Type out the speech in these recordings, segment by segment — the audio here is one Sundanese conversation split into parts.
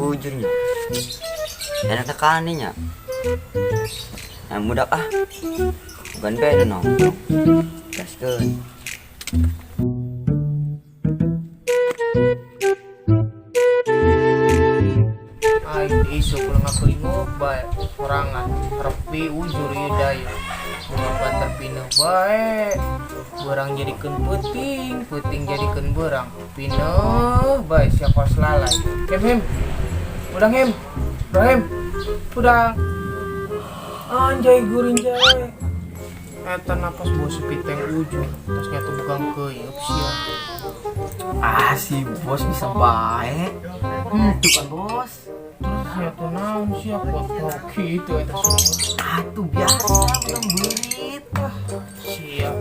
Ujurnya. Enak tekaninya. Nah, mudak ah. Bukan beda nongkrong. Gaskeun. Aing isuk ulah ngakelinguk bae sorangan repi ujur ieu daya. Bunga banter pineh bae. Beurang jadikeun peuting, peuting jadikeun beurang. Pineh bae sia kos lalai. Hem hem. Udang hem. Udang hem. Udang. Anjay guring jay. Eta napas bos piteng ujur, tas nyatu bukan keuyeup sia. Ah, si bos bisa baik. Itu kan bos. Terus nyatu naon sia kotor gitu eta sumur. Atuh biasa urang beurit. Ah, siap.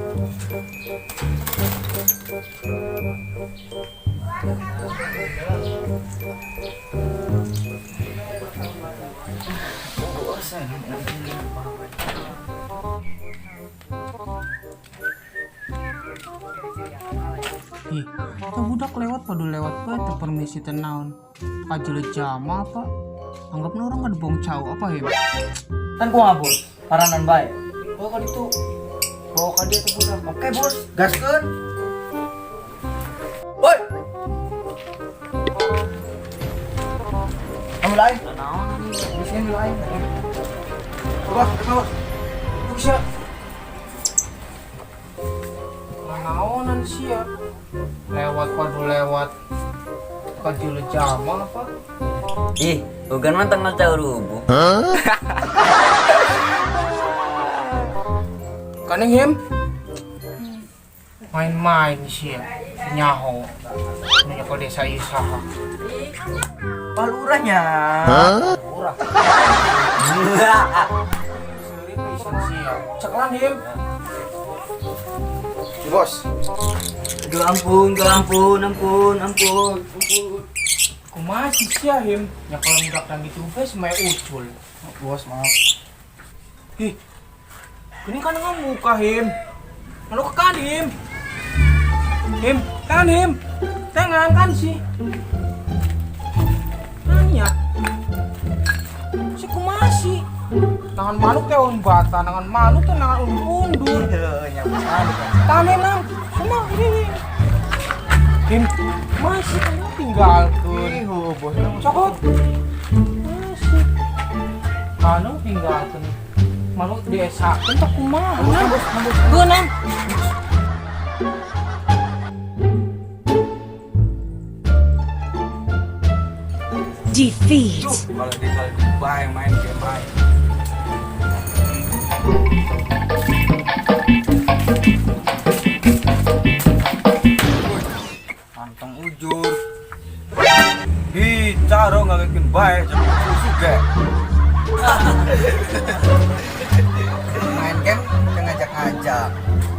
Bos, Ih, eta budak lewat pada lewat bae teu permisi teu naon. Kajele jama apa? Anggapna urang ngadebong cau apa hem? Kan kumaha bos? Paranan bae. Bawa ka ditu. Bawa ka dieu teh budak. Oke bos, gaskeun. Woi. Kamu lain? Naon nih? Di sini lain. Bos, bos. Buk sia. Naonan sia. Lewat padu lewat. Kajele jama apa? Ih, bukan mah tanggal cau rubuh. Kaneng hem. Main-main sia. Nyaho. Nanya ke desa ieu saha. Palurahnya. Lurah. Seuri pisan sia. Ceklan hem. Bos. Aduh ampun, aduh ampun, ampun, ampun, ampun. Kumaha sih sia hem? Ya kalau budak dan gitu bae semaya ucul. Bos, maaf. Ih. Ini kan muka him. Anu ke kan him. Him, kan him. Tangan kan sih. Nanya. Si kumaha sih? Tangan manuk teh bata, tangan manuk teh tangan undur. Heuh, nya bos manuk kan. Tangan nam, semua ini. Him, masih kan tinggalkeun. Ih, bos. Cokot. Masih. Anu tinggalkeun. Manuk diesakeun teh kumaha? Bos, bos. Geunam. Defeat. Kalau di kalau di bae main game main. Pantang ujur. Hi, caro ngagekin bae jadi susu ge. Main game ngajak-ngajak.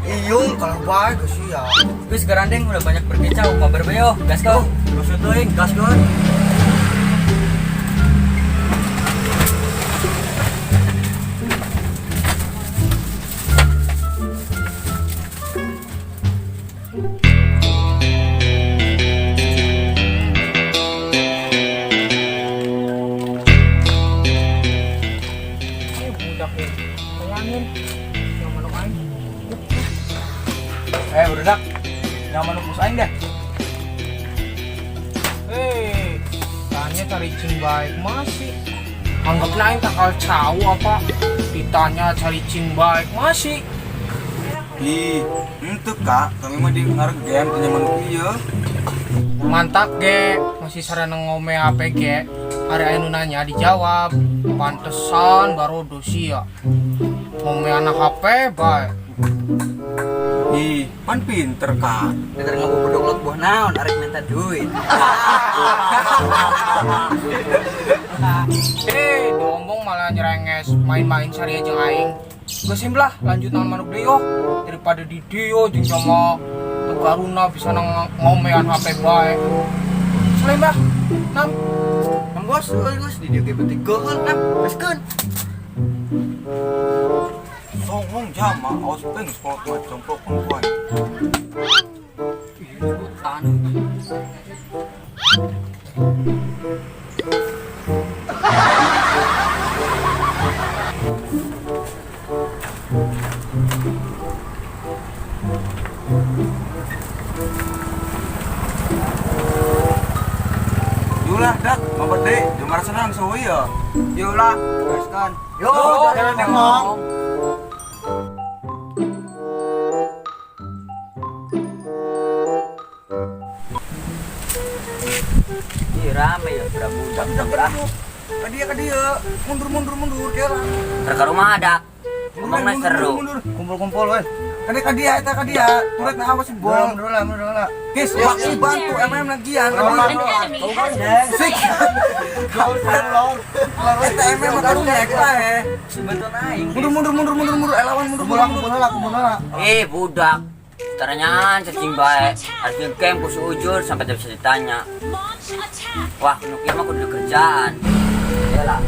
Iyung kalau bae ke sia. Wis gerandeng udah banyak berkicau, mabar bae yo. Gas kau. Terus teuing, gas keun. Ini budak ini. Tolongin. Yang manuk aing. Budak. Yang manuk bos aing deh. Hei, tanya cari cing baik masih. Anggapnya aing takal cau apa? Ditanya cari cing baik masih. Ih, ente kak, kami mah di ngarep game tanya manuk ieu. Mantap ge, masih sarana ngome HP ge. Ada anu nanya dijawab. Pantesan baru dosia. Ngome anak HP bae. Ih, pan pinter kak. Pinter ngabubudok lot buah naon, arek minta duit. Diombong malah nyerenges, main-main sari aja aing. Geus lah, lanjut nang manuk deui yo. Daripada di dieu jeung sama Tegaruna bisa nang ngomean HP bae. Selain bah, nam. Nam bos, euy bos, di dieu ge penting geul nam, gaskeun. Songong jama, awas peng sekolah tua jompo pengkuan. Anu. Budak, bapak dek, jumara senang so iya. Yo lah, gaskan. Yo, jangan ngomong. Ih, rame ya, budak budak. Ka dia ka dia, mundur mundur mundur dia lah. Ke rumah ada. Ngomongnya seru. Kumpul-kumpul weh. Kade ka dia eta ka dia, turret na awas si bol. Mundur lah, mundur lah. Guys, baki bantu MM lagian. An enemy has been Sik. Eta MM karunya eta eh. Sebetulnya aing. Mundur mundur mundur mundur mundur, lawan mundur mundur. Kumpul lah, kumpul lah. Eh, budak. Caranya cacing baik. Harus ngegame ku ujur sampai tidak bisa ditanya. Launch attack. Wah, nu kieu mah kudu kerjaan. Iyalah.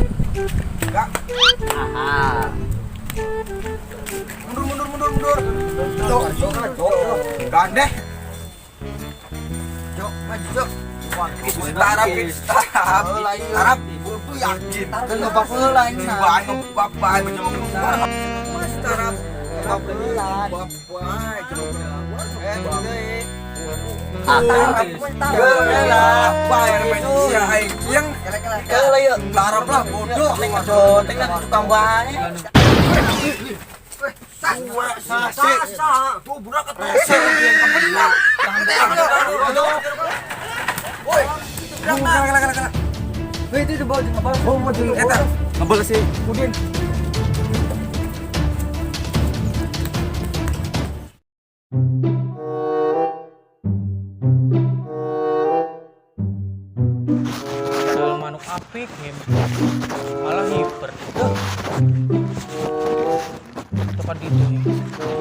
Enggak. Aha. Mundur mundur mundur mundur. Cok, cok, cok. Gandeh. Cok, maju cok. Tarap, tarap, tarap, bodoh yakin. Dan ngebak heula ini. Bae bapak macam Mas tarap. Bapak, Ah, yang tarap lah bodoh. Tukang bae. Tuh budak ketese. Woi, kala kala kala. Weh, itu bawa bawa. Eta, ngebel sih. Udin. Jual manuk apik him. Malah hiper. Tepat gitu him.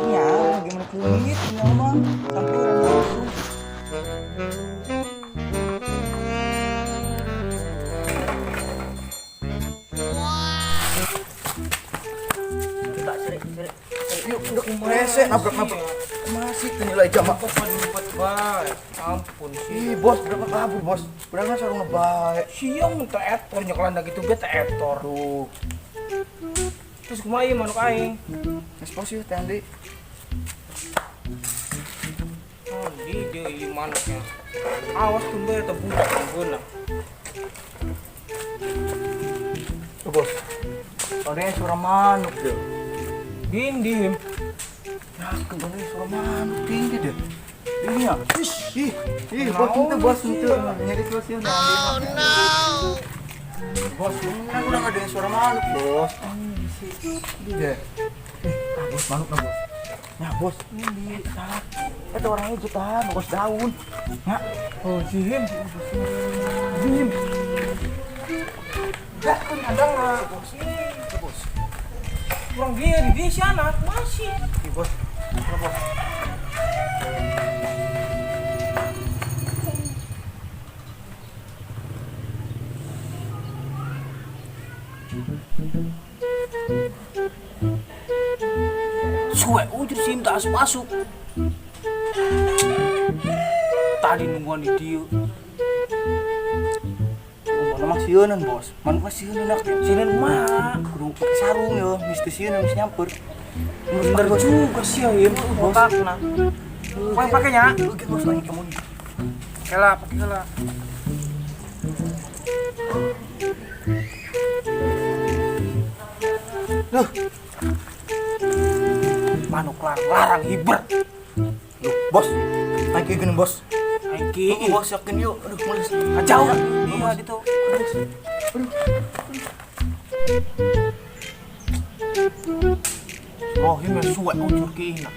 Iya, gimana kulit, ya mah sampai orang langsung. Yuk, udah rese nabrak-nabrak. Masih nilai jamak. Kok pada bae. Ampun sih. Ih, bos, berapa kabur, bos? Berapa sarung ngebaik. Siang teh etor nyekelan gitu ge teh etor. Tuh, Terus kumaha ieu manuk aing? ngespos sih teh Andi. Oh, di dia ieu manuknya. Awas tuh bae eta budak geuna. Tuh, bos. Soalnya suara manuk deh. Dindi him. Ya, kembali suara manuk tinggi deh. Ini ya. Ih, ih, bos itu bos itu nyari bos ya. Oh no. Bos, kan udah ada yang suara manuk, bos. Ini deh. Ah, bos manuk lah, bos. Ya, bos. Ini salah. Itu orangnya jutaan, bos daun. Ya. Oh, si him. Him. Ya, kan ada lah, bos. Bos. Kurang dia di desa anak masih. Ih, bos. Bos. Suwe ujur sih tak asup asup. Tadi nungguan di dia. Mana mah sieunan, bos. Manuk mah sieunan ak. Sini mah. Kudu pakai sarung ya, mesti sieunan mesti nyamper. Bener juga sih ya, Him. Botakna. Kau yang pakainya? Oke, bos, lagi kamu nih. Kela, pakai kela. Duh. Manuk larang hiber. Loh, bos. Naik kayak gini, bos. Aing Oh, bos yakin yuk. Aduh, males. Kacau. Iya gitu. Oh, ini suwe ujur ke ina.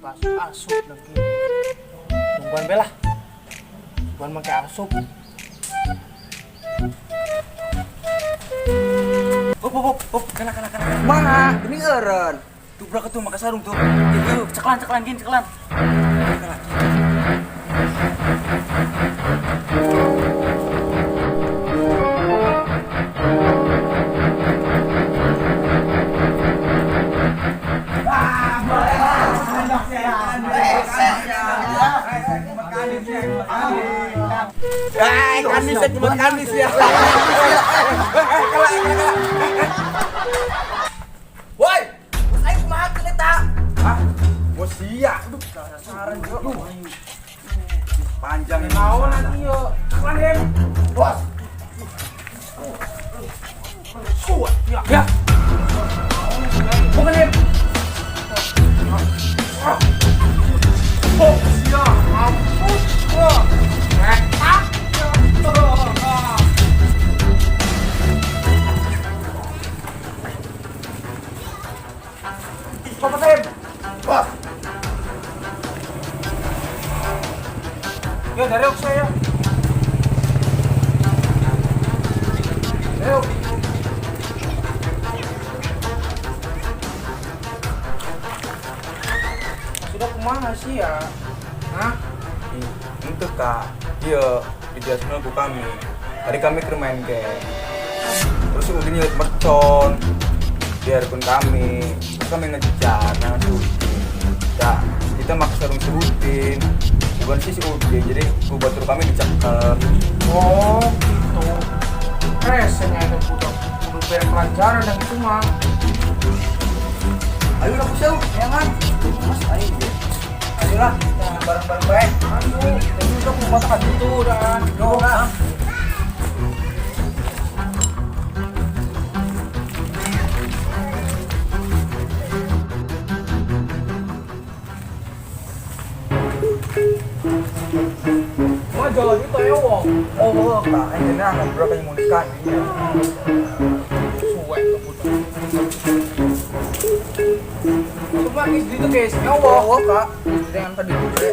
Pas asup lagi. Tungguan belah. Tungguan make asup. Hop, hop, hop, hop. Kena, kena, kena. Mana? Ini eureun. Tuh berapa tuh makan sarung tuh. Yuk, ceklan ceklan gin ceklan. Kena. Kanis ya, cuma kanis ya. Woi, bos aing kumaha keun eta? Hah? Bos sia. Aduh, saran jo. Panjang ini. Naon nanti yo. Pelan Him. Bos. Ya. Ya. Bukan Him. Oh, ya, mampus gua. Retak. Cepat, Him. Bos. Ya, dari saya. Ayo. Sudah kemana sih ya? Hah? Itu kak, iya dijelaskan ku kami. Tadi kami ke main game. Terus si Udin nyelip mercon. Biarpun kami, terus kami ngejar, nah si Udin. Ya, kita pakai sarung si Udin. Bukan sih si Udin, jadi ku batur kami dicekel. Oh, gitu. Resenya itu budak. Kudu beri pelajaran dan itu mah. Ayo lah kusel, ya kan? Mas, ayo. Ayolah, jangan bareng-bareng baik. Ayo, ini udah mau makan itu dan. Yo, lah. Wah, jalan itu ya, wong. Oh, kak, ini ngobrol kayak mulikan ini. Suwe ke budak. Coba guys, itu guys, ya wong. Oh, kak, dengan tadi gue.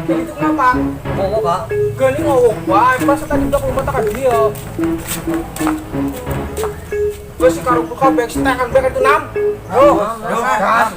Jadi itu kenapa? Oh, kak. Gani ngowok bae, pas tadi udah keluar tekan dia. Gue sih karo buka back setekan back itu nam. Oh, gas,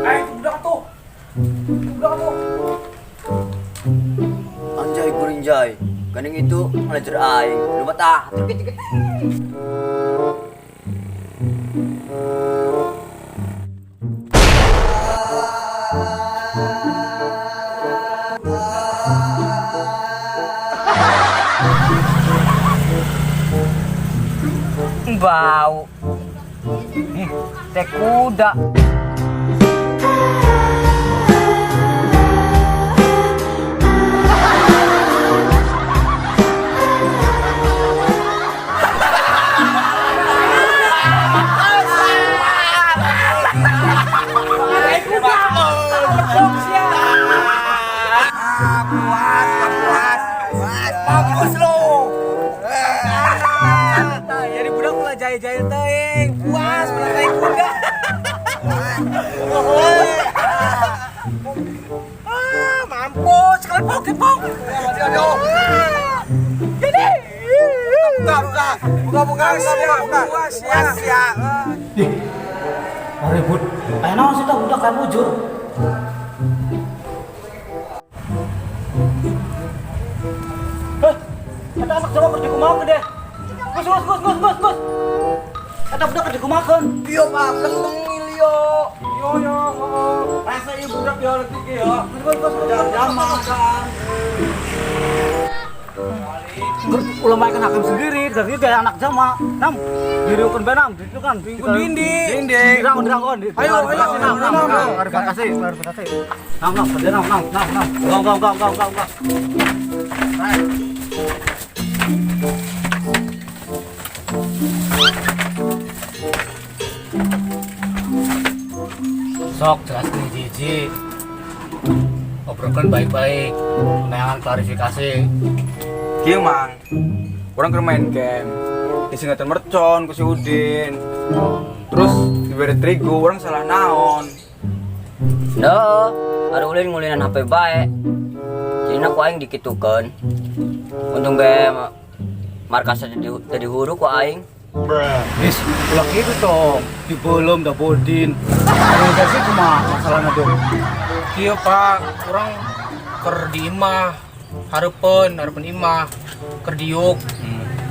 Itu budak tuh. Itu budak tuh. Anjay kuring jay. Gandeng itu manajer aing. Lupa tah. Terkit. Bau. Ih, teh kuda. Mampus lo. Jadi budak ulah jahil-jahil teuing. Puas menang tai kuda. Ah, mampus sekali pok pok. Jadi. Buka, buka. Buka, buka, buka, buka. Puas ya. Puas ya. Ribut. Ayo naon sih tah budak kan bujur. Heh, ada anak Jawa keur dikumahakeun deh. Gus, gus, gus, gus, gus, gus. Eta budak keur dikumahakeun. Iya, Pak, seneng yo. Yo yo. Rasa ieu budak yo letik yo. Gus, gus, gus, gus. Jama kan. Ulah main hakim sendiri, dari kayak anak jama. Nam, diriukeun bae nam, itu kan. Dindi. Dindi. Dirangkon, dirangkon. Ayo, ayo, nam, nam, ayo, nam, ayo. klarifikasi, klarifikasi. Nam, nam, kerja nam, nam, nam, nam. Gong, gong, gong, gong, gong, gong. Sok jelaskeun hiji-hiji. Obrolkan baik-baik, neangan klarifikasi. Kieu Mang. Urang keur main game. Disingatan mercon ku si Udin. Terus diberi terigu, urang salah naon. No, ada ulin ngulinan HP bae. Jadi aku aing dikitukeun. Untung be Markasnya tadi huru ku aing. Is, ulah gitu toh. Di belum da bodin. Organisasi kumaha masalahna tuh? Kieu Pak, urang keur di imah. Hareupeun, hareupeun imah. Keur diuk.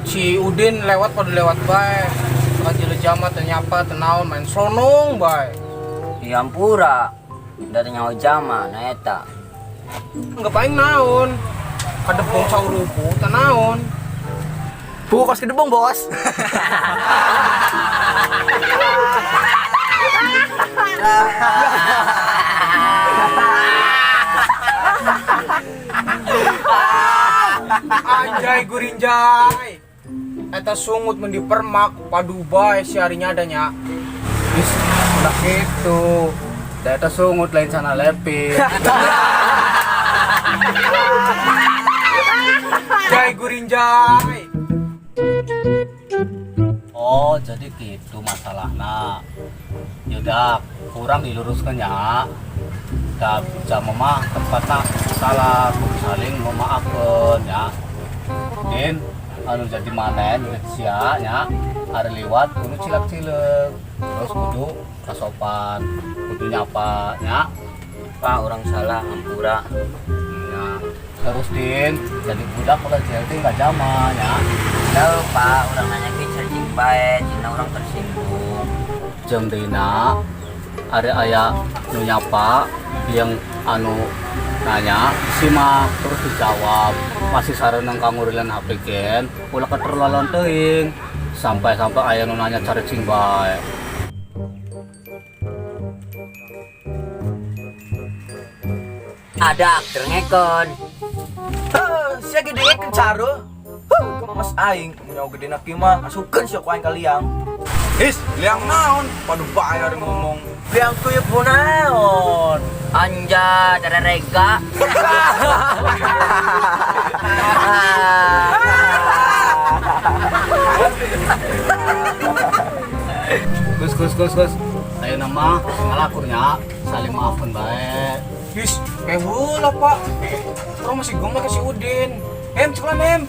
Si Udin lewat pada lewat bae. Tekan jele jama teu nyapa teu naon main sonong bae. Di Ampura. Da teu nyaho jama na eta. Enggak paling naon. Kadebong saurupu teu naon. Buku kos kedebong, Bos. Anjay gurinjay. Eta sungut mun dipermak padu bae si harinya adanya. Is, ulah gitu. Da eta sungut lain sana lepi. Jai gurinjay. Oh, jadi gitu masalahnya. Yaudah, kurang diluruskan ya. Da jama mah tempatnya salah, kudu saling memaafkan ya. Din, anu jadi manen, jadi sia ya. Ari liwat kudu cilak-cileuk. Terus kudu kasopan, kudu nyapa ya. Pak, urang salah Ampura. Ya. Terus Din, jadi budak ulah jelting ka jama ya. Tahu Pak, urang nanya ke cacing bae, cina urang tersinggung. Jeung dina ada aya nu nyapa yang anu nanya disimak terus dijawab masih sareneng kangurilan HP gen ulah keterlaluan teuing sampai-sampai aya nu nanya caricing bae. Ada dengekon. Heh, sia ge dengekeun caro. Huh, gemes aing, nyawa gede na kieu mah asukeun sia ku aing ka liang. Is, liang naon? Padu bayar ngomong. Liang kuyup naon? Anja, rega. Gus gus gus gus. Ayo nama ngalakurnya saling maafkan bae. Is, kayak heula Pak. Urang masih gemes ka si Udin. Em, ceklan em.